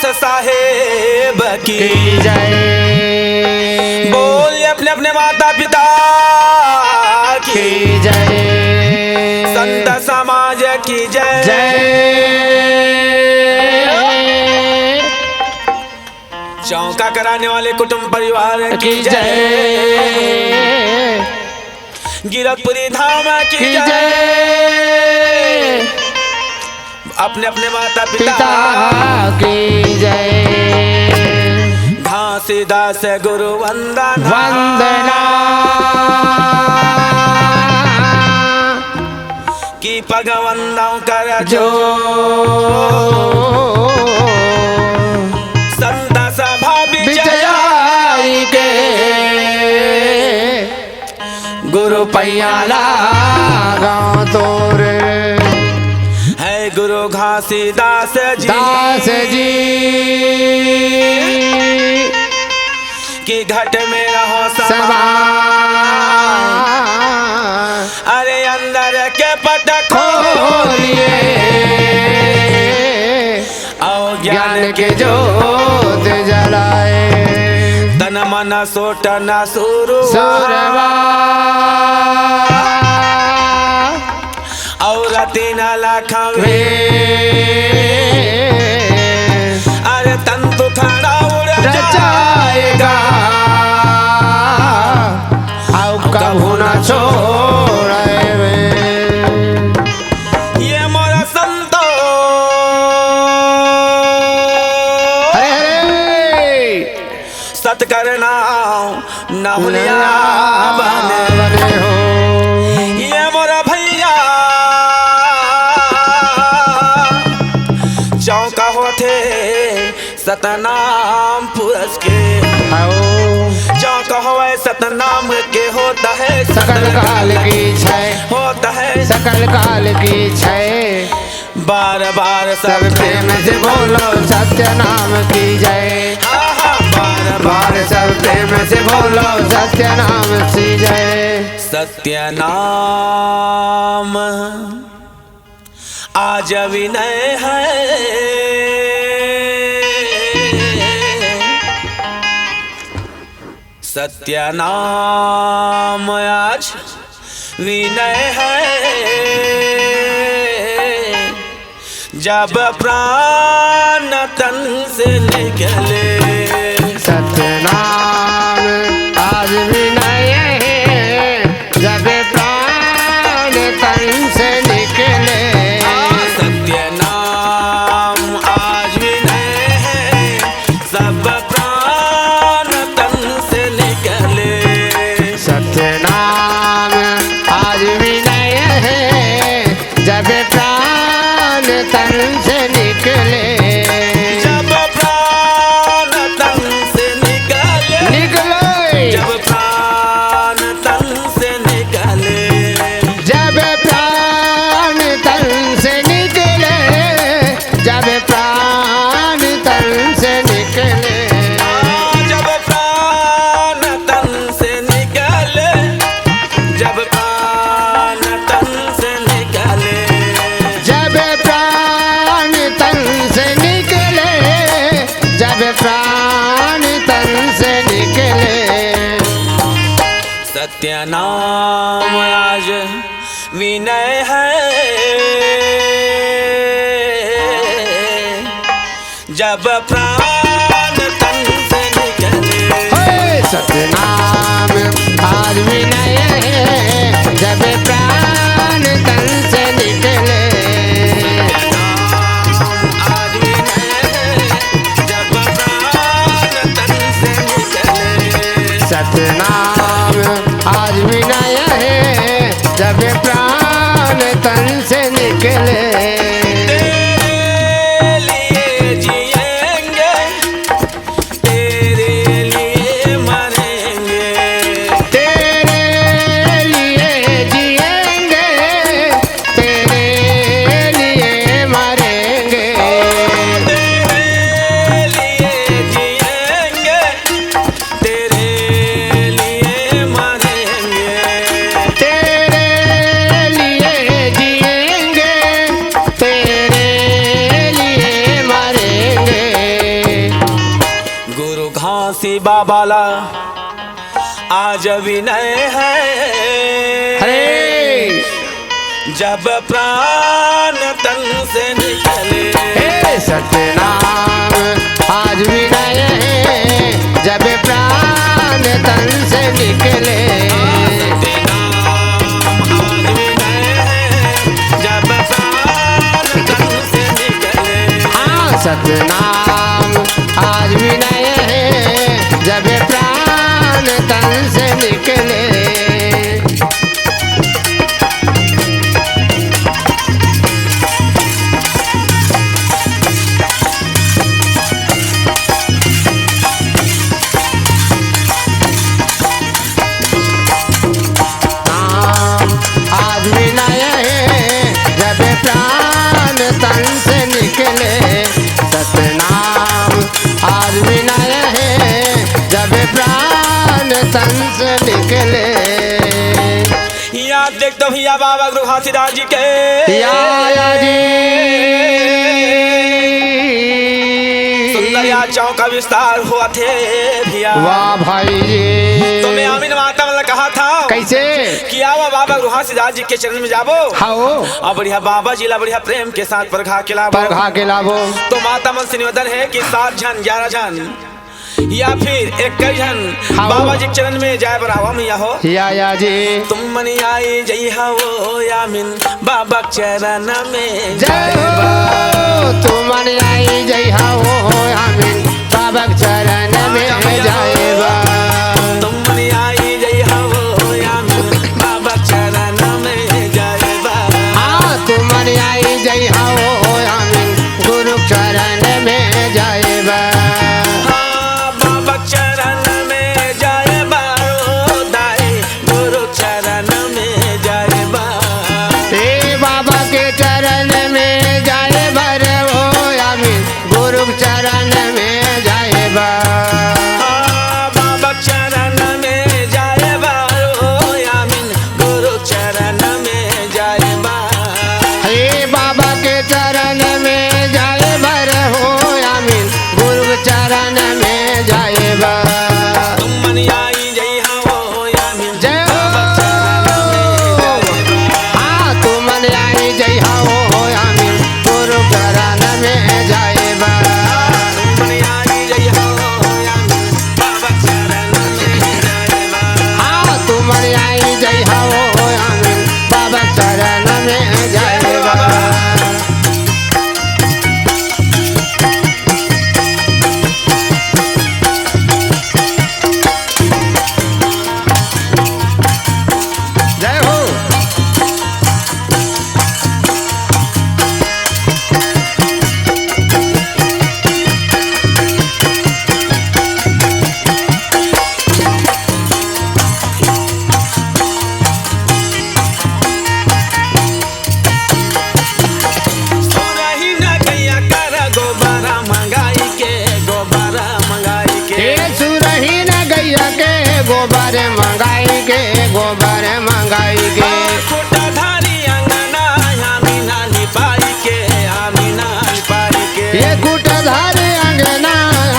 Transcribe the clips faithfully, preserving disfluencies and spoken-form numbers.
साहेब की की जय। बोल अपने अपने माता पिता की की जय। संत समाज की जय। जय। चौका कराने वाले कुटुंब परिवार की की जय। जय। गिरौदपुरी धाम की की जय। जय। अपने अपने माता पिता पिता की जय। घासीदास गुरु वंदना। वंदना। की पग वंदन कर जो। जो। संत सभा बिचाई के। गुरु पैया लागों तोरे। है गुरु घासीदास जी। दास जी। कि घट में रहो समा। समा। अरे अंदर के पट खोलिए। खोलिए। और ज्ञान ज्ञान के के ज्योत जलाए। तन मन सोटन सुरवा। सुरवा। और तीन लाख वे। वे। अरे तंतु खड़ा उड़ जाएगा। जाएगा। आओ कभू ना छोड़े वे। ये मोरा संतो। हरे हरे। सत करना ना भुलिया बने। बने हो। ये मोरा भैया चौका होथे सतनाम पुरुष के। आओ। चौका होवे सतनाम के होता है सकल काल की छै। होता है सकल काल की छै। बार बार सब सब प्रेम से बोलो सत्य नाम की जय। हाँ, हाँ, बार बार बार सब प्रेम से बोलो सत्य नाम की जय। सत्य नाम आज विनय है। सत्य नाम आज विनय है। जब प्राण तन से निकले। सत्य नाम आज विनय है, जब प्राण तन से निकले। हाँ, सत्य नाम आज विनय है, सब प्राण तन से निकले। सत्य नाम आज विनय है, जब प्राण तन से निकले। जब प्राण तन से निकले। निकले। जब प्राण तन से निकले। जब प्राण तन से निकले। जब प्राण तन से निकले। जब प्राण तन से निकले। जब प्राण तन से निकले। जब प्राण तन से निकले। जब प्राण तन से निकले। सत्य नाम आज विनय है। जब प्राण तन से निकले। हे सतनाम आज विनय है, जब प्राण तन से निकले। सतनाम आज विनय है, जब प्राण तन से निकले। सतनाम आज विनय है, जब प्राण तन से निकले। तेरे लिए जिएंगे, तेरे लिए मरेंगे। तेरे लिए जिएंगे, तेरे लिए मरेंगे। तेरे लिए जिएंगे, तेरे लिए मरेंगे। तेरे लिए जिएंगे, बाला आज विनय है। अरे! जब प्राण तन से निकले। हे सतनाम आज विनय है, जब प्राण तन से निकले। सतनाम आज विनय है, जब प्राण तन से निकले। हाँ, सतनाम आज विनय है, जब प्राण तन से निकले। नाम आज विनय है, जब प्राण तन से निकले। सतनाम आज विनय है, जब प्राण तन से निकले। या देख तो भैया बाबा गुरु घासीदास जी के। या, या जी। सुंदर या चौक का विस्तार होवत हे भैया। वाह भाई जी। तो मैं आमिन माता मन ला कहा था। कैसे? कि आवा बाबा गुरु घासीदास जी के चरण में जाबो। हाँ हो। अउ बढ़िया बाबा जी ला बढ़िया प्रेम के साथ परघा के लाबो। परघा के लाबो। तो माता मन से निवेदन है कि सात झन, ग्यारह झन या फिर इक्कीस झन हाँ। बाबा जी के चरण में जाए बर आवा मैया हो। या, या जी। तुम मन आई जइहा ओ आमिन बाबा के चरण में जय जाए हो। बर। तुम मन आई जइहा ओ आमिन बाबा के चरण में जाए बर। तुम मन आई जइहा ओ आमिन बाबा के चरण में जाए बर। हाँ, तुम मन आई जइहा ओ आमिन गुरु चरण में जाए बर। हाँ, बाबा चरण में जाए बर ओ दाई, गुरु चरण में जाए बर। ए बाबा के चरण में जाए बर ओ आमिन गुरु चरण में जाए बर। हाँ, बाबा चरण में जाए बर ओ आमिन गुरु चरण में जाए बर। हे बाबा के चरण में जाए बर हो आमिन, गुरु चरण में जाए बर। तुम मन आई जइहा ओ आमिन, जय हो। बाबा चरण में जाए बर। हाँ, तुम मन आई जइहा ओ आमिन, गुरु चरण में जाए बर। तुम मन आई जइहा ओ आमिन, बाबा चरण में जाए बर। हाँ, तुम मन आई जइहा ओ आमिन, बाबा चरण में जाए बर। जय हो। सुरही न गैया कर गोबर मंगाई के, गोबर मंगाई के। हे सुरही न गैया के गोबर मंगाई के, गोबर मंगाई के। कुटधारी अंगना आमिना लिपाई के, आमिना लिपाई के। ये कुटधारी अंगना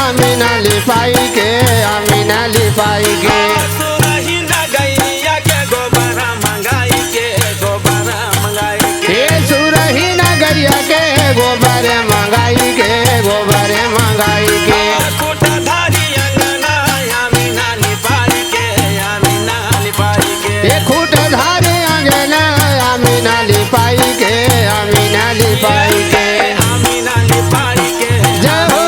आमिना लिपाई के, आमिना लिपाई के। सुरही न गैया के गोबर मंगाई के, गोबर मंगाई के। हे सुरही न गैया के गोबर मंगाई के, गोबर मंगाई के। कुटधारी अंगना आमिना लिपाई के, आमिना लिपाई के। हे खुटधारी अंगना आमिना लिपाई के, आमिना लिपाई के। आमिना लिपाई के। जय हो।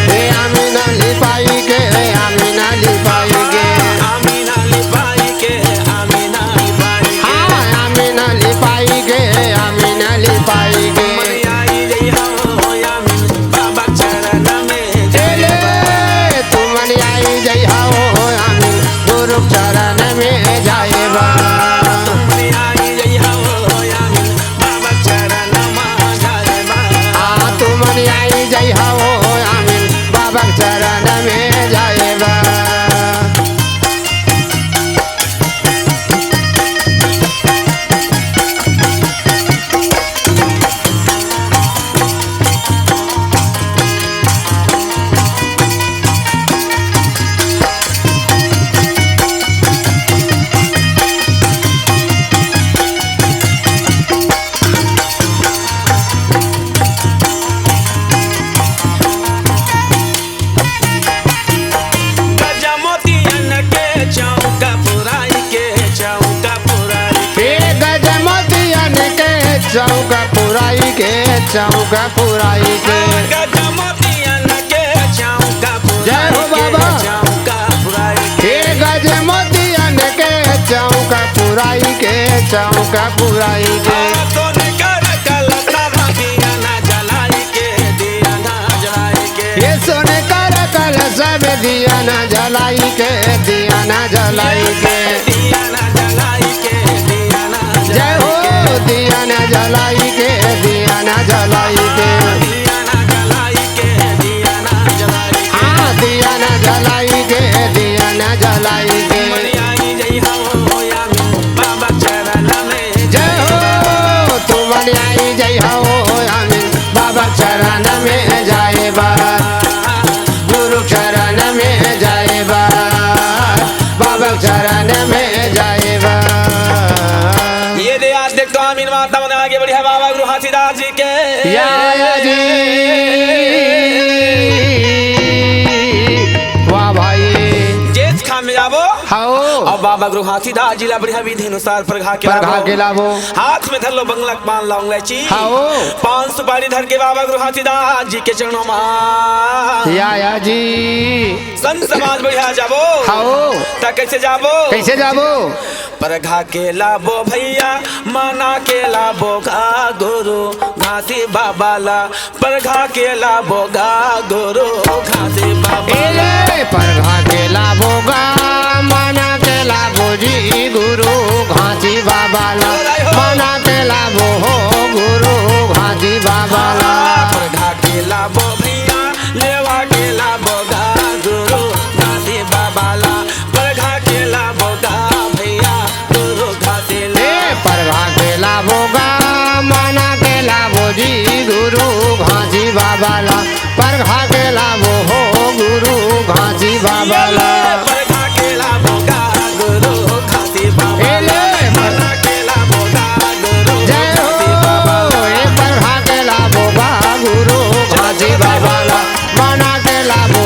हे आमिना लिपाई के, आमिना लिपाई के। आमिना लिपाई के, आमिना लिपाई के। हाँ, आमिना लिपाई के, आमिना लिपाई के। मन आई जइहा हो आमिन, बाबा चरण में ए ले, जाए बर। तुमन आई जइहा हो आमिन, गुरु चरण में जाए बर। तुमन आई जइहा हो आमिन, बाबा चरण में जाए बर। आ, तुमन आई जइहा हो आमिन, बाबा चरण में जाए बर। चौका पुराई के। गज मोतियन के चौका पुराई के, जय हो बाबा। चौका पुराई के। हे गज मोतियन के चौका पुराई के, चौका पुराई के। सोने कर कलश सब दिया ना जलाई के, दिया ना जलाई के। ये सोने कर कलश सब दिया ना जलाई के, दिया ना जलाई के। दिया ना जलाई के, दिया ना जलाई के। जय हो, दिया ना जलाई के, दिया ना जलाई के। दिया ना जलाई के, दिया ना जलाई के। हाँ, दिया ना जलाई के, दिया ना जलाई के। मड़ियाई जई हो यामिन बाबा चरण में। जय हो, तू मड़ियाई जई हो यामिन बाबा चरण में जाए बा, गुरु चरण में जाए बा, बाबा चरण में जाए बा। ये दे आज देख तो आमीन माता बना के बढ़िया बाबा गुरु हाथीदास जी के। या, या जी। वाह भाई। जेस खान में जाबो। हाओ। अब बाबा गुरु हाथीदास जी ला बढ़िया विधि अनुसार परघा के परघा लाबो। के लाबो। हाथ में धर लो बंगला पान लौंग इलायची। हाओ। पान सुपारी धर के बाबा गुरु हाथीदास जी के चरणों में। या, या जी। संत समाज बढ़िया जाबो। हाओ। त कैसे जाबो? कैसे जाबो? परघा के लाबो भैया, मना के लाबो गा गुरु घासी बाबा ला। परघा के लाबो गा गुरु घासी बाबा ला। ए, परघा के लाबो गा, मना के लाबो जी गुरु घासी बाबा ला। मना के लाबो हो गुरु घासी बाबा ला। परघा के लाबो भैया, लेवा के लाबो गा गुरु घासी बाबा ला। परघा के लाबो गा भैया, गुरु घासी ला। ए, परघा के लाबो गा, मना के लाबो जी गुरु घासी बाबा ला। परघा के लाबो हो गुरु घासी बाबा ला। परघा के लाबो गा गुरु घासी बाबा ला। ए ले। मना के लाबो गा गुरु जय हो। घासी बाबा ला। ए, परघा के लाबो गा गुरु घासी बाबा ला। मना के लाबो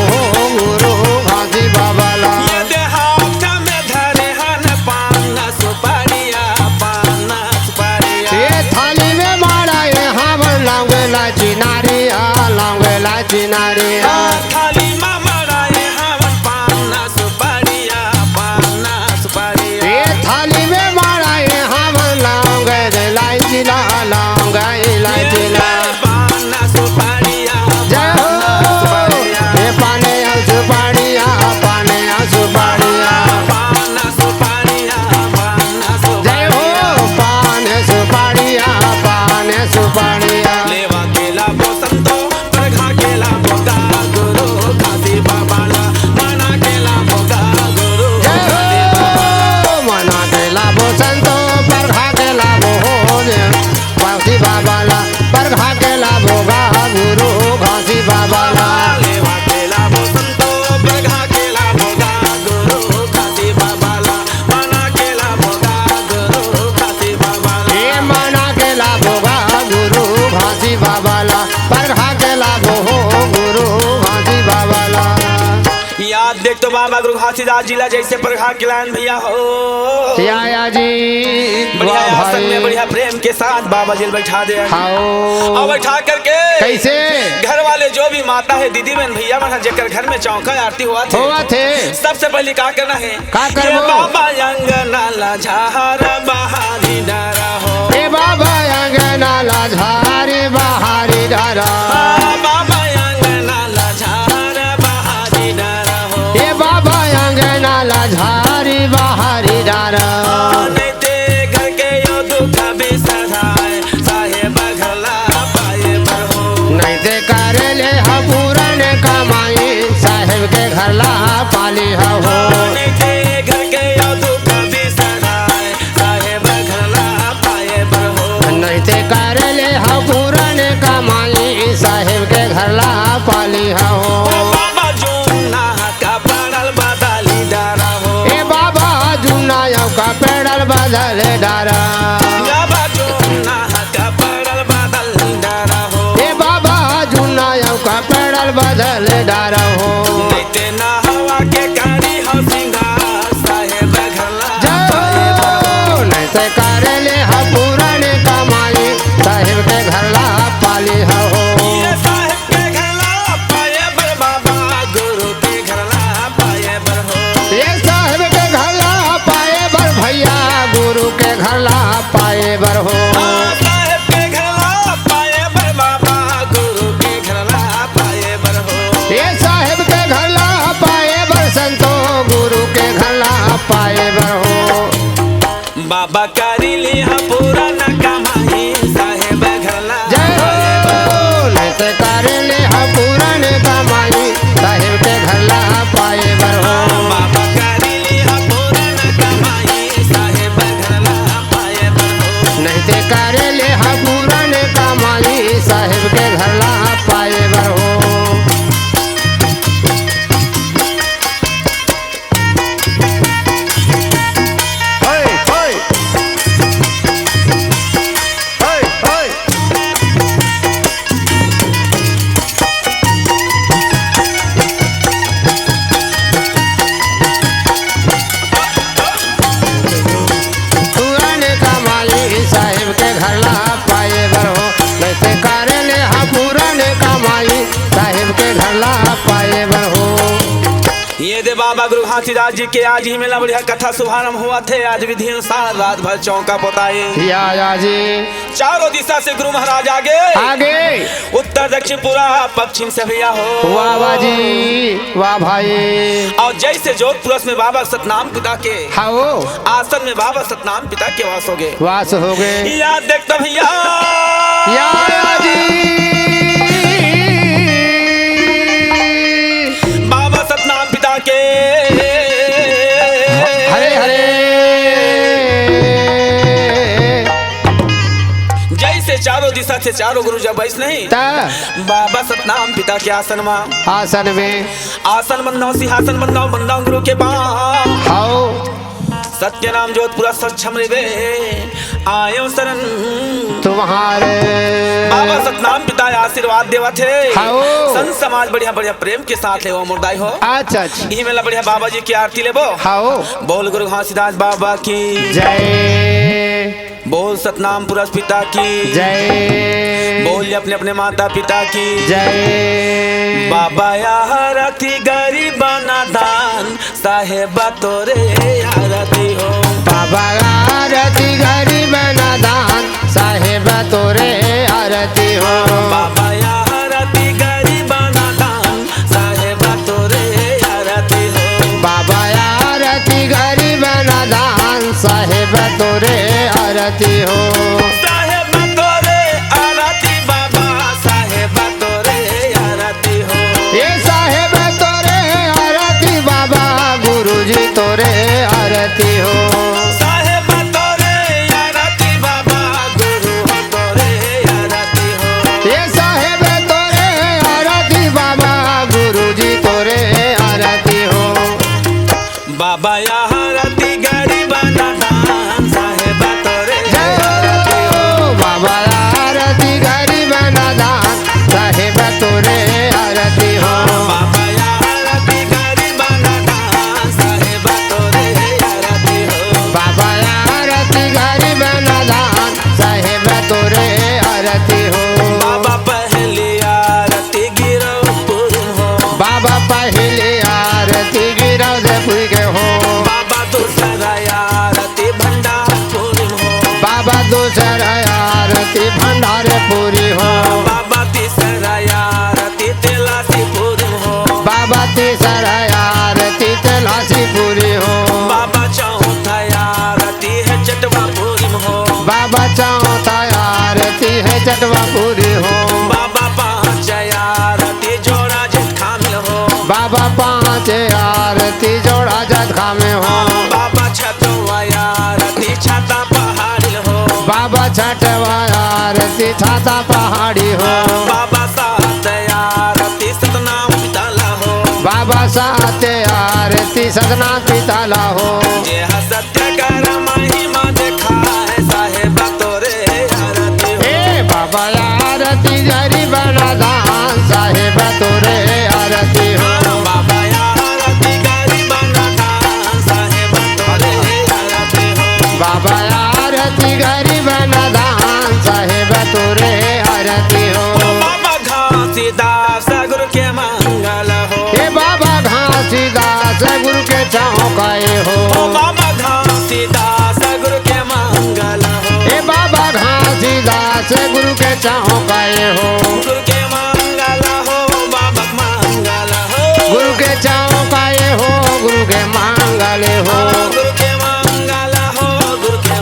गुरु घासी बाबा ला। ये दे हाथ में धरे हन पान सुपारिया, पान सुपारिया। ये थाली में माड़ा ये हावन लौंग इलायची नारिया, लौंग इलायची नारिया। थाली में माड़ा ये हावन पान सुपारिया, पान सुपारिया। ये थाली में माड़ा ये हावन लौंग इलायची ला, लौंग इलायची ला। पान सुपारिया, जय हो। पान सुपारिया। ये पान और सुपारिया, पान और सुपारिया। पान सुपारिया, पान सुपारिया। जय हो, पान सुपारिया, पान सुपारिया। लेवा के लाबो संतो, परघा के लाबो गा गुरु घासी बाबा ला। मना के लाबो गा गुरु जय हो, मना के लाबो संतो, परघा के लाबो हो जे। घासी बाबा ला, परघा के लाबो गा गुरु घासी बाबा ला। लेवा के लाबो संतो, परघा के लाबो गा गुरु घासी बाबा ला। मना के लाबो गा गुरु घासी बाबा ला। ए मना के लाबो गा गुरु घासी बाबा ला, परघा के लाबो हो गुरु घासी बाबा ला। याद देख तो बाबा गुरु घासीदास जी ला जैसे परघा के लान भैया हो। या, या जी। बढ़िया वाह आसन में भाई। बढ़िया प्रेम के साथ बाबा जी ल बैठा दे। हाओ। और बैठा करके कैसे? घर वाले जो भी माता है, दीदी बहन, भैया बहन, जेकर घर में चौका आरती होवत हे, होवत हे। सबसे पहले का करना है? का करबो? ए बाबा अंगना ला झार बहारी डारा हो। ए बाबा अंगना ला झारी बहारी डारा। आ, बाबा अंगना ला झार बहारी डारा हो। ए बाबा अंगना ला झारी बहारी डारा। आ, नहीं ते घर के यो दुख बिसराए, साहेब घर ला पाए बर हो। नहीं ते करे ले हा पूरन कमाई, साहेब के घर ला पाली हा हो। नहीं ते घर के यो दुख बिसराए, साहेब घर ला पाए बर हो। नहीं ते करे ले हा पूरन कमाई, साहेब के घर ला पाली हा हो। ओ बाबा जुन्ना कपड़ल बदली डारा हो। ए बाबा जुन्ना यो कपड़ल बदले डारा। बाबा जुन्ना कपड़ल बदल डारा हो। ए बाबा जुन्ना यो कपड़ल बदले डारा हो। नहवा के कारी हो सिंगार, साहेब घर ला जय हो, नहीं ते करे ले हा पुराने कमाई, साहेब के घर ला पाली बाबा करी लिहा पूरा न कमाई, साहेब घर ला जय हो। नहीं ते करी लिहा पूरा न कमाई, साहेब के घर ला पाए बर हो। बाबा करी लिहा पूरा न कमाई, साहेब घर ला पाए बर हो। नहीं ते करी लिहा पूरा न कमाई, साहेब के घर ला पाए बर हो। पूरा ने कमाई साहेब के घर ला पाए बर हो, नहीं ते करे ले हा पूरा ने कमाई साहेब के घर ला पाए बर हो। ये दे बाबा गुरु घासीदास जी के आज ही मेला बढ़िया कथा शुभारंभ हुआ थे। आज विधि अनुसार रात भर चौका पोताए। या, या जी। चारों दिशा से गुरु महाराज आगे। आगे। उत्तर दक्षिण पूरा पश्चिम से भैया हो। वाह, वाह जी, वाह भाई। और जैसे जोधपुर में बाबा सतनाम पिता के हाओ। आसन में बाबा सतनाम पिता के वास हो गए। वास हो गए। या देख तो भैया। या, या जी। बाबा सतनाम पिता के। हरे हरे। जैसे चारों दिशा से चारों गुरु जब बैस नहीं। ता। बाबा सतनाम पिता के आसन में। आसन में। आसन बंदाओ, सिंहासन बंदाओ, बंदाओ गुरु के पाँव। हाओ। सत्य नाम जोधपुरा सक्षम रेवे, आयो शरण तुम्हारे। बाबा सतनाम पिता आशीर्वाद देवत हे। हाओ। संत समाज बढ़िया बढ़िया प्रेम के साथ लेवो मोर दाई हो। अच्छा, अच्छा। इही मेला बढ़िया बाबा जी के आरती लेबो। हाओ। बोल गुरु घासीदास बाबा की जय। बोल सतनाम पुरुष पिता की जय। बोल अपने अपने माता पिता की जय। बाबा आरती गरीब ना दान साहेब तोरे आरती हो। बाबा आरती गरीब ना दान साहेब तोरे आरती हो। बाबा आरती गरीब ना दान साहेब तोरे आरती हो। बाबा आरती गरीब ना दान साहेब तोरे आरती हो। साहेब तोरे आरती बाबा साहेब तोरे आरती हो। ये साहेब तोरे आरती बाबा गुरुजी तोरे आरती हो। साहेब तोरे आरती बाबा गुरु तोरे आरती हो। ये साहेब तोरे आरती बाबा गुरुजी तोरे आरती हो। बाबा आरती गरीब ना दान साहेब तोरे जय हो। आरती हो। बाबा आरती गरीब ना दान साहेब तोरे आरती हो। बाबा आरती गरीब ना दान साहेब तोरे आरती हो। बाबा आरती गरीब ना दान साहेब तोरे आरती हो। बाबा पहली आरती गिरौदपुर हो। बाबा पहली आरती गिरौदपुर के हो। बाबा दूसरा आरती भंडारपुर हो। बाबा दूसरा आरती भंडारपुरी हो। बाबा तीसरा आरती तेलासीपुर हो। बाबा तीसरा आरती तेलासीपुरी हो। बाबा चौथा आरती है चटवापुर हो। बाबा चौथा आरती है चटवापुरी हो। बाबा पाँच आरती जोड़ा जतखा में हो। बाबा पाँच आरती जोड़ा जतखा में हो। बाबा छठवा आरती छाता पहाड़ी हो। बाबा छठवा आरती छाता पहाड़ी हो। बाबा सात आरती सतनाम पिता ला हो। बाबा सात आरती सतनाम पिता ला हो। जे हा सत्य कर महिमा देखा है साहेब तोरे आरती हो। ए बाबा आरती गरीब ना दान साहेब तोरे आरती हो। बाबा आरती गरीब ना दान साहेब तोरे आरती हो। बाबा आरती गरीब ना दान साहेब तोरे आरती हो। ओ बाबा घासीदास गुरु के मंगल हो। ए बाबा घासीदास गुरु के चौकाए हो। ओ बाबा घासीदास गुरु के मंगल हो। ए बाबा घासीदास गुरु के चौकाए हो। गुरु के मंगल हो, बाबा के मंगल हो। गुरु के चौकाए हो, गुरु के मंगल हो। गुरु के मंगल हो, गुरु के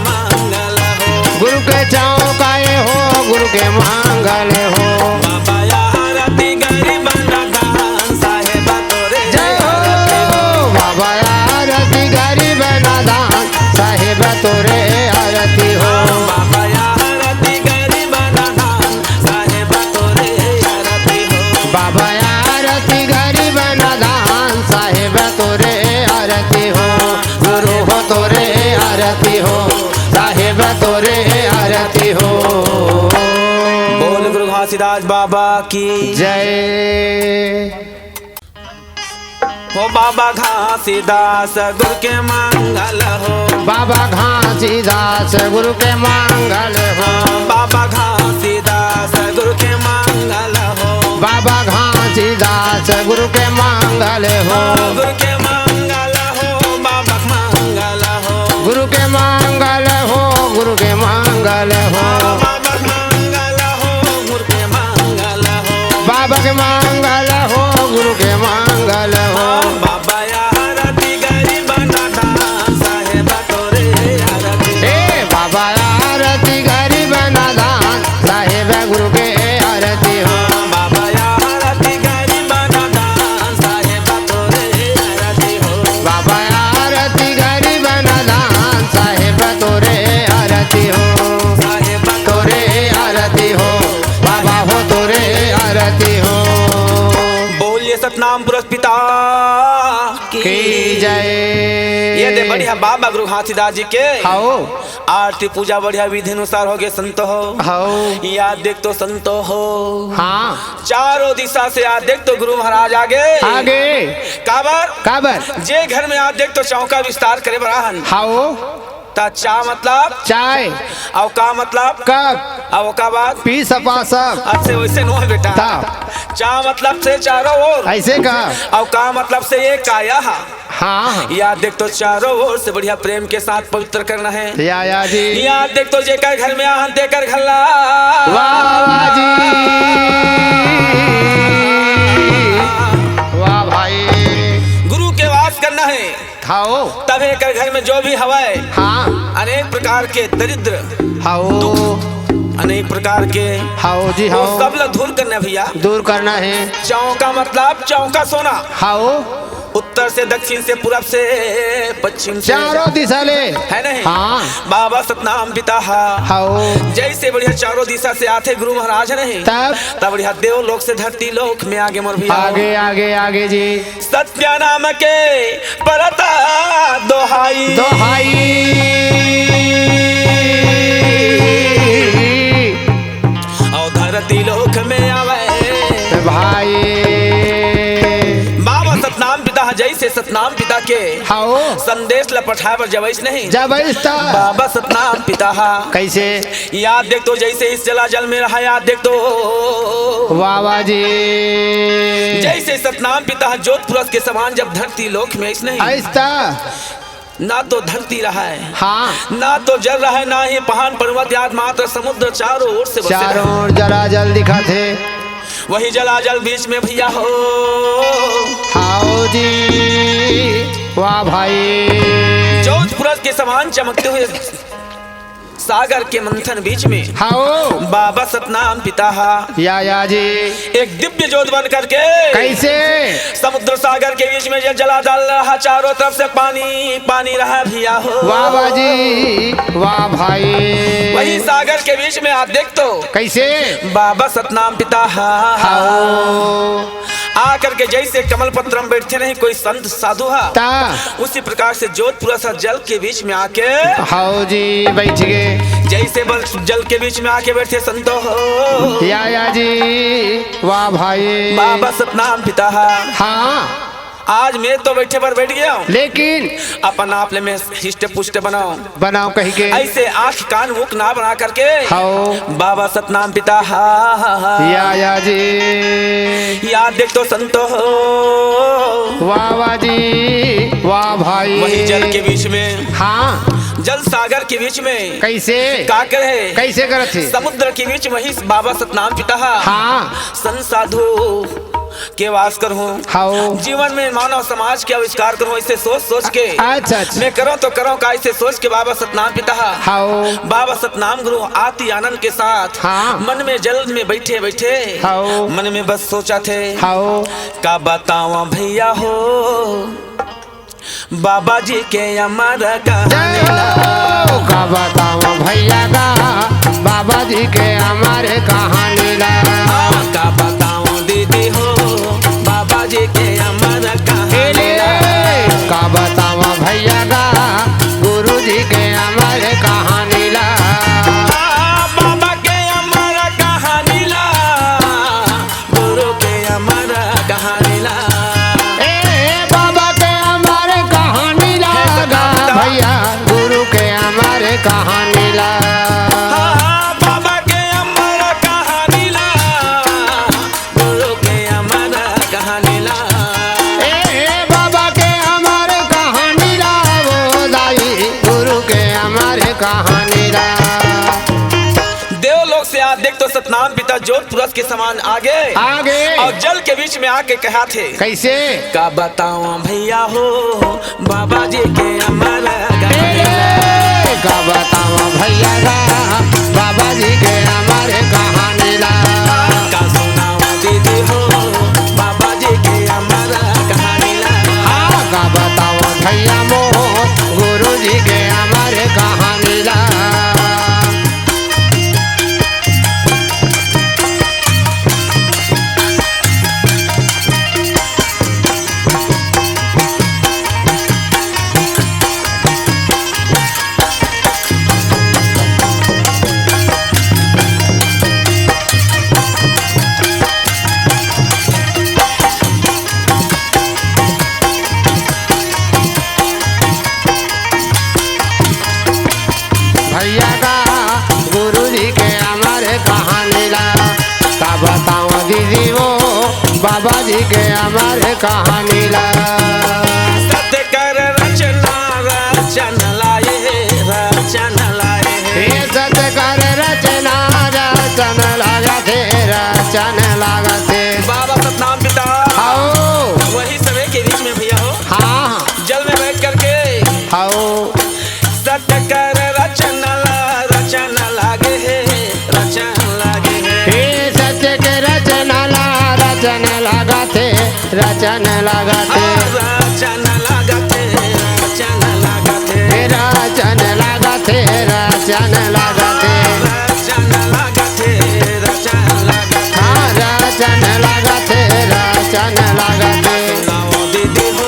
हो, साहेब तोरे आरती हो। बोल गुरु घासीदास बाबा की जय। हो बाबा घासीदास गुरु के मंगल हो। बाबा घासीदास गुरु के मंगल हो। बाबा घासीदास गुरु के मंगल हो। बाबा घासीदास गुरु के मंगल हो। गुरु के मंगल हो, बाबा के मंगल हो। गुरु के मंगल हो, गुरु के मंगल हो। बाबा के मंगल हो, गुरु के मंगल हो। बाबा के मंगल हो, गुरु के मंगल हो। बाबा आरती गरीब ना दान, साहेब तोरे आरती। ए बाबा आरती गरीब ना दान, साहेब गुरु के आरती हो। बाबा आरती गरीब ना दान, साहेब तोरे आरती हो। बाबा आरती गरीब ना दान, साहेब तोरे आरती हो। साहेब तोरे आरती हो, बाबा हो तोरे आरती हो। बोलिए सतनाम पुरस पिता की की जय। ये दे बढ़िया बाबा गुरु घासीदास जी के। हाओ। आरती पूजा बढ़िया विधि अनुसार हो गए संत हो। हाओ। या देख तो संत हो। हाँ। चारों दिशा से या देख तो गुरु महाराज आगे। आगे। काबर? काबर? जे घर में या देख तो चौका विस्तार करे बर आहन। हाओ। ता चा मतलब? चाय। अउ का मतलब? कप। अउ का बात? पी सपा सब। अच्छे वैसे नो है बेटा। ता। चा मतलब से चारों ओर। ऐसे का? अउ का मतलब से ये काया हा। हाँ। या देख तो चारों ओर से बढ़िया प्रेम के साथ पवित्र करना है। या, या जी। या देख तो जेकर घर में आहन तेकर घल्ला। वाह, वाह जी। वाह भाई। गुरु के वास करना है। हाओ। तब एकर घर में जो भी हवय, हाँ। अनेक प्रकार के दरिद्र, हाओ। दुख, अनेक प्रकार के, हाओ जी, वो हाओ। सब ला दूर करना है भैया। दूर करना है। चौका मतलब चौका सोना। हाओ। उत्तर से, दक्षिण से, पूरब से, पश्चिम से। चारों दिशा ले। है नहीं? हाँ। बाबा सतनाम पिता हा। हाओ। जैसे बढ़िया चारों दिशा से आथे गुरु महाराज नहीं। तब? तब बढ़िया देव लोक से धरती लोक में आगे मोर भैया। आगे, आगे, आगे जी। सत्य नाम के परता दोहाई। दोहाई। अउ धरती लोक में आवे भाई। बाबा सतनाम पिता हा, जैसे सतनाम पिता के हाओ। संदेश ला पठाए बर जबैस नहीं। जबैस ता। बाबा सतनाम पिता हा। कैसे? या देख तो जैसे इस जलाजल में रहा, या देख तो। वाह, वाह जी। जैसे सतनाम पिता हा जोत पुरस के समान जब धरती लोक में आइस नहीं। आइस ता। ना तो धरती रहा है, हाँ। ना तो जल रहा है, ना ही पहान पर्वत याद, मात्र समुद्र चारों ओर से बसे चारों रहा। ओर जलाजल दिखत हे। वही जलाजल बीच में भैया हो। हाओ जी, वाह भाई। जोत पुरस के समान चमकते हुए सागर के मंथन बीच में हाओ। बाबा सतनाम पिता हा। या, या जी। एक दिव्य जोत बन करके कैसे? समुद्र सागर के बीच में ये जलाजल रहा, चारों तरफ से पानी, पानी रहा भैया हो। वाह, वाह जी, वाह भाई। वही सागर के बीच में आप देख तो कैसे? बाबा सतनाम पिता हा। हाओ। आ करके जैसे कमल पत्र में बैठे नहीं कोई संत साधु हा, ता। उसी प्रकार से जोत पुरस हा जल के बीच में आके हाओ जी, बैठ गए। जैसे बल-, जल के बीच में आके बैठे संतो हो। या, या जी, वाह भाई। बाबा सतनाम पिता हा। हाँ। आज मैं तो बैठे पर बैठ गया हूँ। लेकिन अपन आप ले मैं हिष्ट पुष्ट बनाओ। बनाओ कही के। ऐसे आँख कान मुख ना बना करके हाओ। बाबा सतनाम पिता हा। या, या जी। या देख तो संतो हो। वाह, वाह जी, वाह भाई। वही जल के बीच में, हाँ। जल सागर के बीच में कैसे? का करे? कैसे करत हे? समुद्र के बीच में ही बाबा सतनाम पिता हा। हाँ। संत साधु के वास करहूँ। हाओ। जीवन में मानव समाज के आविष्कार करहूँ, ऐसे सोच सोच के। अच्छा, अच्छा। मैं करूँ तो करूँ का, ऐसे सोच के बाबा सतनाम पिता हा। हाओ। बाबा सतनाम गुरु आती आनंद के साथ हाँ। मन में जल में बैठे बैठे हाओ। मन में बस सोचा थे। हाओ। का बतावा भैया हो बाबा जी के अमर कहानी ला। जय हो। का बतावा भैया का बाबा जी के अमर कहानी ला। हाँ, का बतावा दीदी हो बाबा जी के अमर कहानी ला। का बतावा भैया का गुरु जी के अमर कहानी ला। हाँ, हाँ, बाबा के अमर कहानी ला, गुरु के अमर कहानी ला। ए, ए, बाबा के अमर कहानी ला, ओ दाई, गुरु के अमर कहानी ला। देवलोक से आ देख तो सतनाम पिता जोत पुरस के समान आगे। आगे। अउ जल के बीच में आके कहाथे। कइसे? का बतावं भइया हो, बाबा जी के अमर कहानी। ए, का बतावं भइया गा, बाबा जी के अमर कहानी ला। का सुनावं दीदी हो, बाबा जी के अमर कहानी ला। हाँ, का बतावं भइया मोर, गुरु जी के अमर कहानी ला। भइया गा, गुरु जी के अमर कहानी ला, का बतावं दीदी वो, बाबा जी के अमर कहानी ला। सत्य कर रचना, रचन लाए, रचन लाए। हे सत्य कर रचना, रचन लागथे, रचन लागथे। बाबा सतनाम पिता। हव। वही समय के बीच में भइया हो। हाँ। जल में बैठ करके। हव। सत्य कर रचन ला, रचन लागे हे, रचन लागे हे। हे सत्य के रचना ला, रचन लागथे, रचन लागथे। हाँ, रचन लागथे, रचन लागथे। हे रचन लागथे, रचन लागथे। रचन लागथे, रचन लागथे। हाँ, रचन लागथे, रचन लागथे। सुनावं दीदी हो,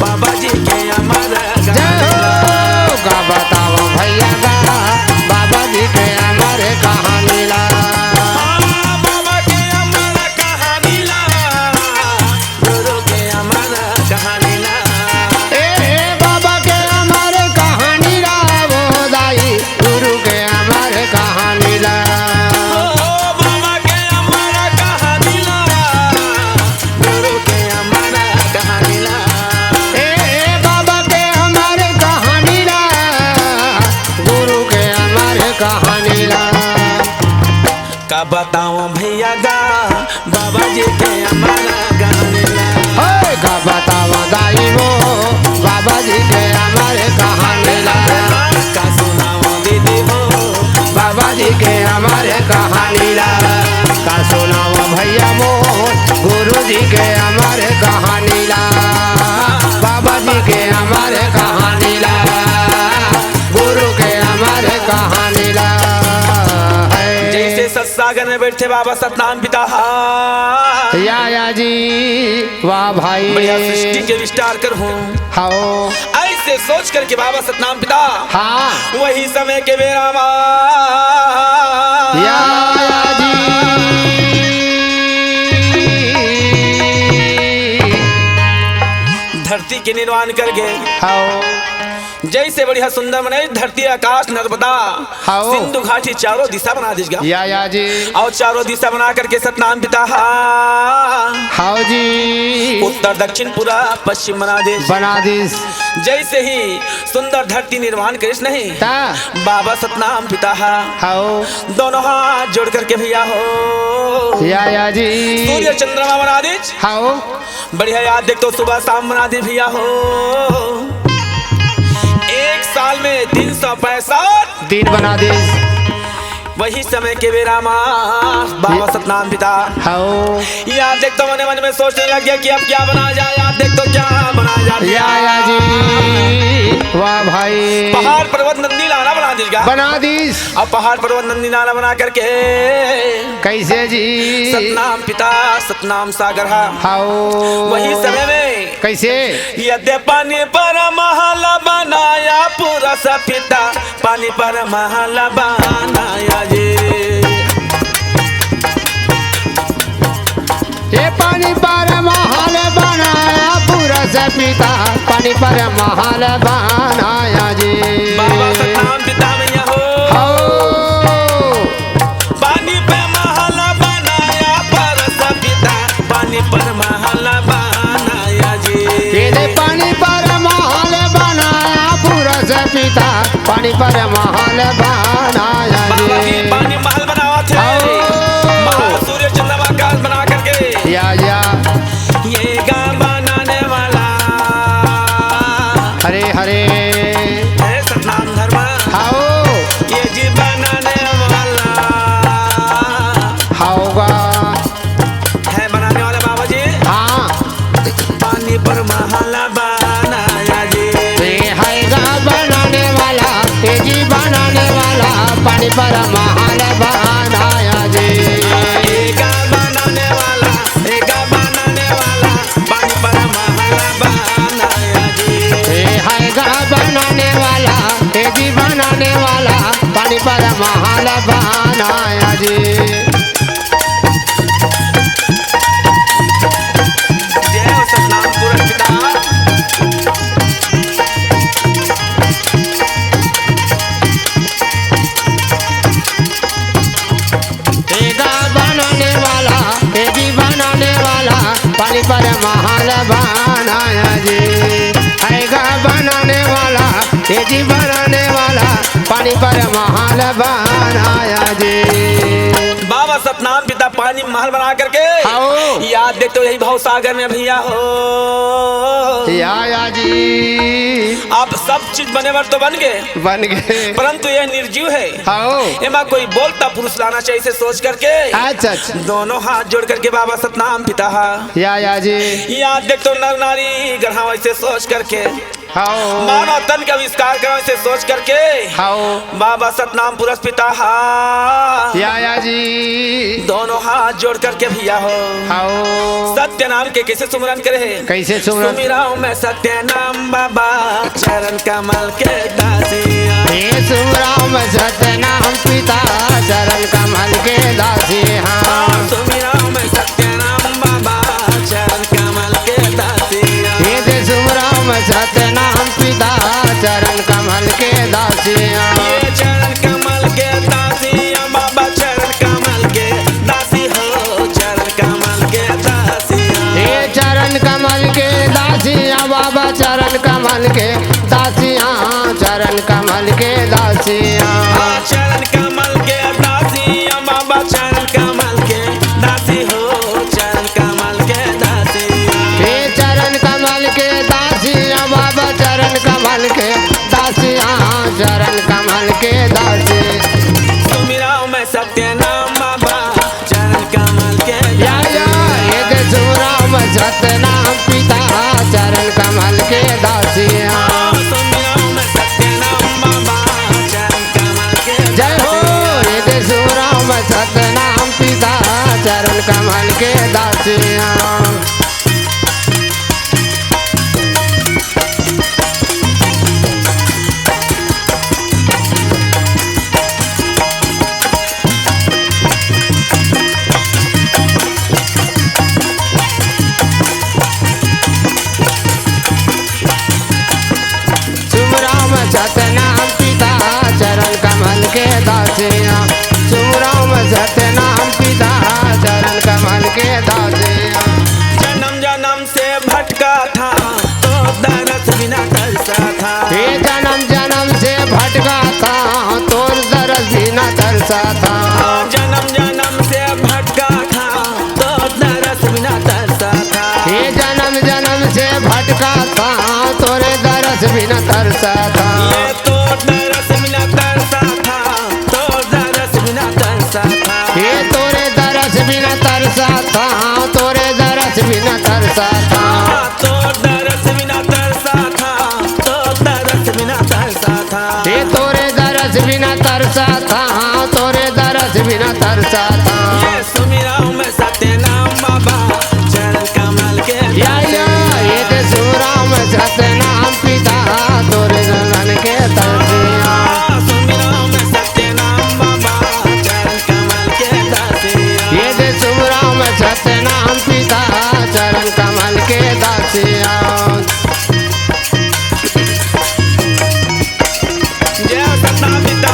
बाबा जी के अमर जय हो। कहानी ला। का बतावं भइया गा, बाबा जी के अमर कहानी ला। हाँ, बाबा के अमर कहानी ला, गुरु के अमर कहानी ला। ए, ए, बाबा के अमर कहानी ला, वो दाई, गुरु के अमर कहानी ला। ओ, बाबा के अमर कहानी ला, गुरु के अमर कहानी ला। ए, ए, बाबा के अमर कहानी ला, गुरु के अमर कहानी ला। का बतावं भइया गा, बाबा जी के अमर कहानी ला। हे, का बतावं दाई वो, बाबा जी के अमर कहानी ला। का सुनावं दीदी हो, बाबा जी के अमर कहानी ला। का सुनावं भइया मोर, गुरु जी के अमर कहानी ला। बाबा जी के अमर कहानी ला, गुरु के अमर कहानी ला। हे। जइसे सतसागर में बइठे बाबा सतनाम पिता हा। या, या जी, वाह भाई। बढ़िया सृष्टि के विस्तार करहूँ। हव। अइसे सोच करके बाबा सतनाम पिता। हाँ। वही समय के बेरा मा। या, या जी। धरती के निर्माण कर गे। हव। जइसे बढ़िया सुंदर बनाइस धरती, आकाश, नर्मदा, हव। सिंधु घाटी चारों दिशा बना दिस गा। या, या जी। अउ चारों दिशा बना करके सतनाम पिता हा। हव जी। उत्तर, दक्षिण, पूरब, पश्चिम बना दिस। बना दिस। जइसे ही सुंदर धरती निर्माण करिस नहीं, ता। बाबा सतनाम पिता हा। हव। दोनों हाथ जोड़ करके भइया हो। या, या जी। सूर्य चंद्रमा बना दिस। हव। बढ़िया यार, देख तो सुबह शाम बना दिस भइया हो। एक साल में तीन सौ पैंसठ दिन बना दिस। वही समय के बेरा मा बाबा सतनाम पिता। हव। यार देख तो मने मन में सोचने लग गे कि अब क्या बनाया जाए, यार देख तो क्या बनाया जाए। या, या जी, वाह भाई। पहाड़ पर्वत नदी नाला बना दिस गा। बना दिस। अब पहाड़ पर्वत नदी नाला बना करके कइसे जी? सतनाम पिता, सतनाम सागर हा। हव। वही समय में कइसे? यद्य पानी पर महल बनाया पुरुष पिता, पानी पर महल बनाया जी। ये पानी पर महल बनाया पुरुष पिता, पानी पर महल बनाया जी। बाबा सतनाम पिता बनाया बाबा जी। की पानी महल बनावत हे। आओ। महासूर्य चंद्रमा आकाश बना करके। या, या। ये गा बनाने वाला। हरे, हरे। हे सतनाम धर्मा। हाओ। ये जी बनाने वाला। हाओ गा। हे बनाने वाला बाबा जी। हाँ। पानी पर महल बनाया जी। ए हे गा बनाने वाला, ए जी बनाने वाला, पानी पर महल बनाया जी। ए गा बनाने वाला, ए गा बनाने वाला, पानी पर महल बनाया जी। ए हे गा बनाने वाला, ए जी बनाने वाला, पानी पर महल बनाया जी। जय हो सतनाम पुरस्कार। ए गा बनाने वाला, ए जी बनाने वाला, पानी पर महल बनाया जी। हे गा बनाने वाला, ए जी बनाने वाला, पानी पर महल बनाया जी। बाबा सतनाम पिता पानी महल बना करके। हाओ। या देख तो यही भव सागर में भैया हो। या, या जी। अब सब चीज बने बर तो बन गे। बन गे। परंतु ये निर्जीव हे। हाओ। एमा कोई बोलता पुरुष लाना चाहिए, इसे सोच करके। अच्छा, अच्छा। दोनों हाथ जोड़ करके बाबा सतनाम पिता हा। या, या जी। या देख तो नर नारी गढ़ावा, इसे सोच करके। हाओ। मानव तन के आविष्कार करा, इसे सोच करके। हाओ। बाबा सतनाम पुरस्कार पिता हा। या, या जी। दोनों हाथ जोड़ करके भैया हो। हाओ। सत्य नाम के कैसे सुमरन करे हे? कैसे सुमरन? सुमिराव मैं सत्य नाम बाबा, चरण कमल के दासिया। हे सुमिराव मैं सत्य नाम पिता, चरण कमल के दासिया। सुमिराव मैं सत्य नाम बाबा, चरण कमल के दासिया। हे दे सुमिराव मैं सत्य नाम पिता, चरण कमल के दासिया। ये चरण कमल के दासिया बाबा, चरण कमल के दासी हो, चरण कमल के दासिया। हे चरण कमल के दासिया बाबा, चरण कमल के दासिया, चरण कमल के दासिया। हाँ, चरण कमल के दासिया बाबा, चरण कमल के दासी हो, चरण कमल के दासिया। हे चरण कमल के दासिया बाबा, चरण कमल के दासिया, चरण कमल के दासी। सुमिराव मैं सत्य नाम बाबा, चरण कमल के या, या, दासिया। ये दे सुमिराव मैं सत्य नाम पिता, चरण कमल के दासिया। सुमिराव मैं सत्य नाम बाबा, चरण कमल के जय हो, दासिया। ये दे सुमिराव मैं सत्य नाम पिता, चरण कमल के दासिया। सुमिराव मैं सत्य नाम पिता, चरण कमल के दासिया। सुमिराव मैं सत्य नाम पिता, चरण कमल के दासिया। जन्म जन्म से भटका था, तो दरस बिना तरसा था। हे जन्म जन्म से भटका था, तोर दरस बिना तरसा था। जन्म जन्म से भटका था, तो दरस बिना तरसा था। हे जन्म जन्म से भटका था, तोरे दरस बिना तरसा था। ये तो दरस बिना तरसा था, तो दरस बिना तरसा था। हे तोरे दरस बिना तरसा था, तोरे दरस बिना तरसा था। तो दरस बिना तरसा था, तो दरस बिना तरसा था। हे तोरे दरस बिना तरसा था, तोरे दरस बिना तरसा था। ये सुमिराव मैं सत्य नाम बाबा, चरण कमल के या, या, दासिया। ये दे सुमिराव मैं सत्य नाम पिता, तोरे चरण के दासिया। सुमिराव मैं सत्य नाम बाबा, चरण कमल के दासिया। ये दे सुमिराव मैं सत्य नाम पिता, चरण कमल के दासिया। जय सतनाम पिता।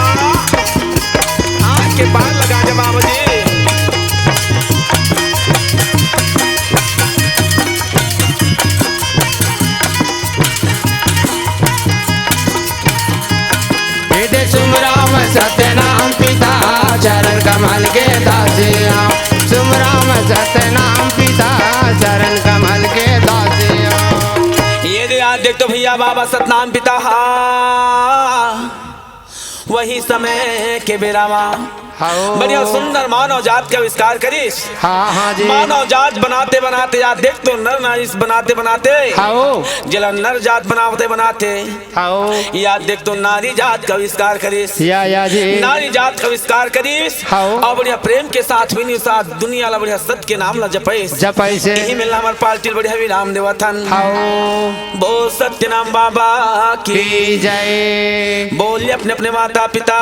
सतनाम पिता चरण कमल के दासिया, सुमराम सतनाम पिता चरण कमल के दासिया। ये दे याद देख तो भैया बाबा सतनाम पिता हा, वही समय के बेरा मा हाओ। बढ़िया सुंदर मानव जात के आविष्कार करिस। हाँ, हाँ जी। मानव जात बनाते बनाते याद देख तो नर नारी बनाते बनाते हाओ। जेला नर जात बनाते बनाते हाओ। याद देख तो नारी जात के आविष्कार करिस। या, या जी। नारी जात के आविष्कार करिस। हाओ। अउ बढ़िया प्रेम के साथ विनी साथ दुनिया ला बढ़िया सत के नाम ला जपइस। जपइस। इही मेला हमर पार्टी ल बढ़िया विराम देवत हन। हाओ। बोल सत्यनाम बाबा की की जय। बोलिए अपने अपने माता पिता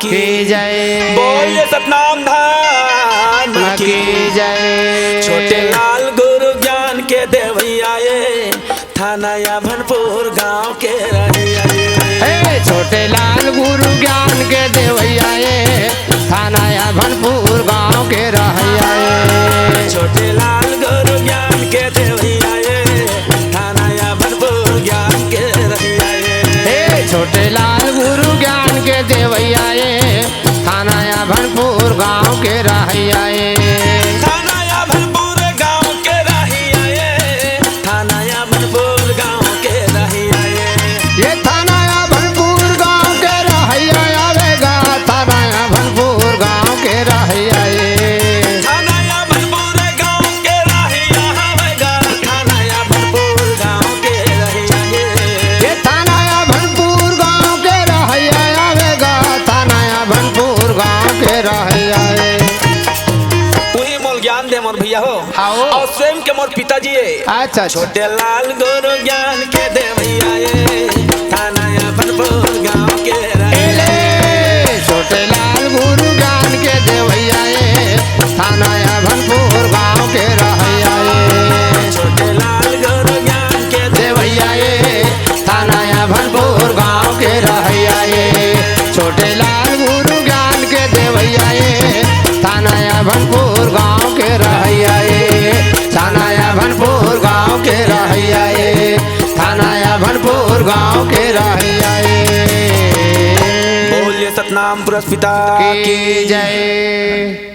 की की जय। बोलिए सतनाम धाम की की जय। छोटे लाल गुरु ज्ञान के देवैया ये, थाना या भनपुर गांव के रहैया ये। हे छोटे लाल गुरु ज्ञान के देवैया ये, थाना या भनपुर गांव के रहैया ये। छोटे लाल गुरु ज्ञान के देवैया ये, थाना या भनपुर ज्ञान के रहैया ये। हे छोटे लाल गुरु ज्ञान के देवैया ये, थाना या भनपुर गांव के रहैया ये। थाना या भनपुर गांव के रहैया ये, थाना या भनपुर गांव के रहैया ये। ये थाना या भनपुर गांव के रहैया आवेगा, थाना या भनपुर गांव के रहैया ये। थाना या भनपुर गांव के रहैया आवेगा, थाना या भनपुर गांव के रहैया ये। ये थाना या भनपुर गांव के रहैया आवेगा, थाना या भनपुर गांव के रहैया ये। उही मोल ज्ञान दे मोर भैया हो। हाओ। अउ स्वयं के मोर पिताजी ये। अच्छा, अच्छा। छोटे लाल गुरु ज्ञान के देवैया ये, थाना या भनपुर गांव के रहैया। एले, छोटे लाल गुरु ज्ञान के देवैया ये, थाना या भनपुर गांव के रहैया ये। छोटे लाल गुरु ज्ञान के देवैया ये, थाना या भनपुर गांव के रहैया ये। छोटे लाल गुरु ज्ञान के देवैया ये, थाना या भनपुर गांव के रहैया ये। थाना या भनपुर गांव के रहैया ये, थाना या भनपुर गांव के रहैया ये। बोलिए सतनाम पुरस पिता की की जय।